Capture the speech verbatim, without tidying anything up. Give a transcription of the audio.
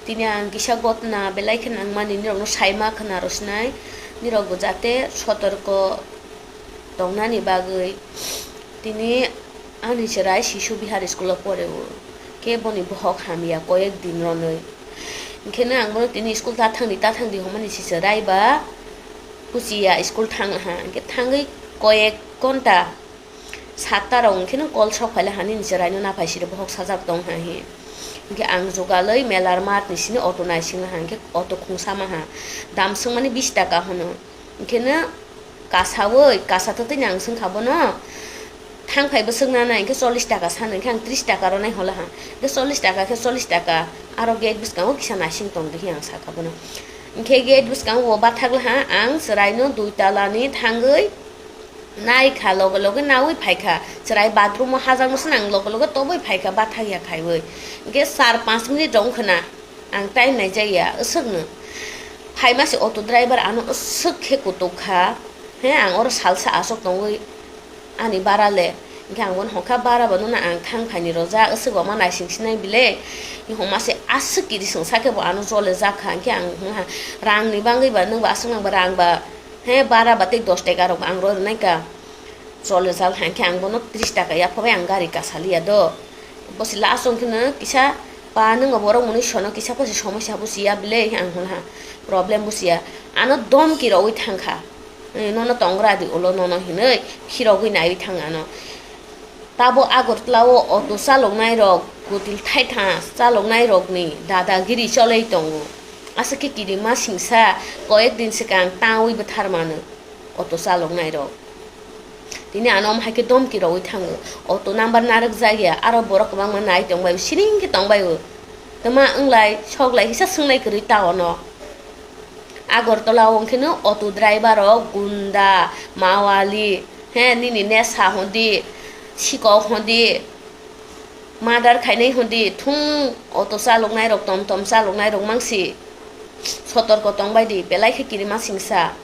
Tini ang kisa gotna belai khe nangmani nirokno saima khna rwsinai, nirokbo jate sotorko tongnani bagwi. Tini ani chwrai Shishu Bihar school o poreo, khe boni bohok hamya koyek din ronwi. Hinkhe no ang bono tini school ta thangdi, ta thangdi hwnmani se chwrai ba kuchiya school thang laha. Hinkhe thangwi koyek ghonta satta rok hinkhe no call sok phaila ha, nini chwraino naphai siri bohok sajak tong ha hi. Hinkhe ang jugalwi melar mat ni sini auto naising laha, hinkhe auto khungsa maha, dam swngmani bish taka hwno. Hinkhe no kasawi, kasa twtwi ni ang swngkha bono, thang phai bwswk nana, hinkhe chollish taka sano, hinkhe ang tris taka ronai holaha. Hinkhe chollish taka khe chollish taka, aro gate bwskango kisa naising tongdi hi ang sakha bono. Hinkhe gate bwskango bo bathak laha, ang chwraino dui tala ni thangwi naikha, loge loge nawi phaikha. Chwrai bathroom o hajakno swnang, loge loge tobwi phaikha, bathak ya khaiwi. Hinkhe char panch minute rok wngkha na, ang time naijakya, aswkno. Phaima se auto driver ano aswk khe kutuk kha. He, ang oro salsa aswk tongwi ani bara le. Hinkhe ang bono hokha, bara bo nuna ang thang phaini rojak, aswk bo ma naising sinai bile. Homa se aswk kiri swngsa khe bo ano jole jak kha. Hinkhe ang hwnha, rang ni bangwi ba nwng ba aswk nang ba rang ba, he, bara ba tei dos taka rok ang roi rwnai ka. Chole jal hai khe ang bono tris taka yapha bai ang gari kasaliya do. Bosi last o hwnkhe no kisa pa nwng borok mwnwi sono kisa phosi somosya busiya bile ang hwnha, problem busiya. Ano domki rogwi thangkha. Eh, nono tongra di ulo nono hinwi phirogwi naiwi thang ano. Tabo Agartala o auto chaloknai rok kutil thaitha chaloknai rokni dadagiri choloi tongo. Aswk khe kirima singsa koyek din swkang tawi bwthar mano auto chaloknai rok. Tini ano omo hai khe domki rogwi thango. Auto number narwk jak ya, aro borok kwbangma nai tong bai, siring khe tong bai o. Twma wnglai, sok lai kisa swnglai kwrwi ta ono. Agartala o hwnkhe no auto driver rok gunda, mawali, he, nini nesa hwndi, sikok hwndi, murder khainai hwndi, thung auto chaloknai rok, tom tom chaloknai rok mangsi. Sotorko tong bai di, belai khe kirima singsa.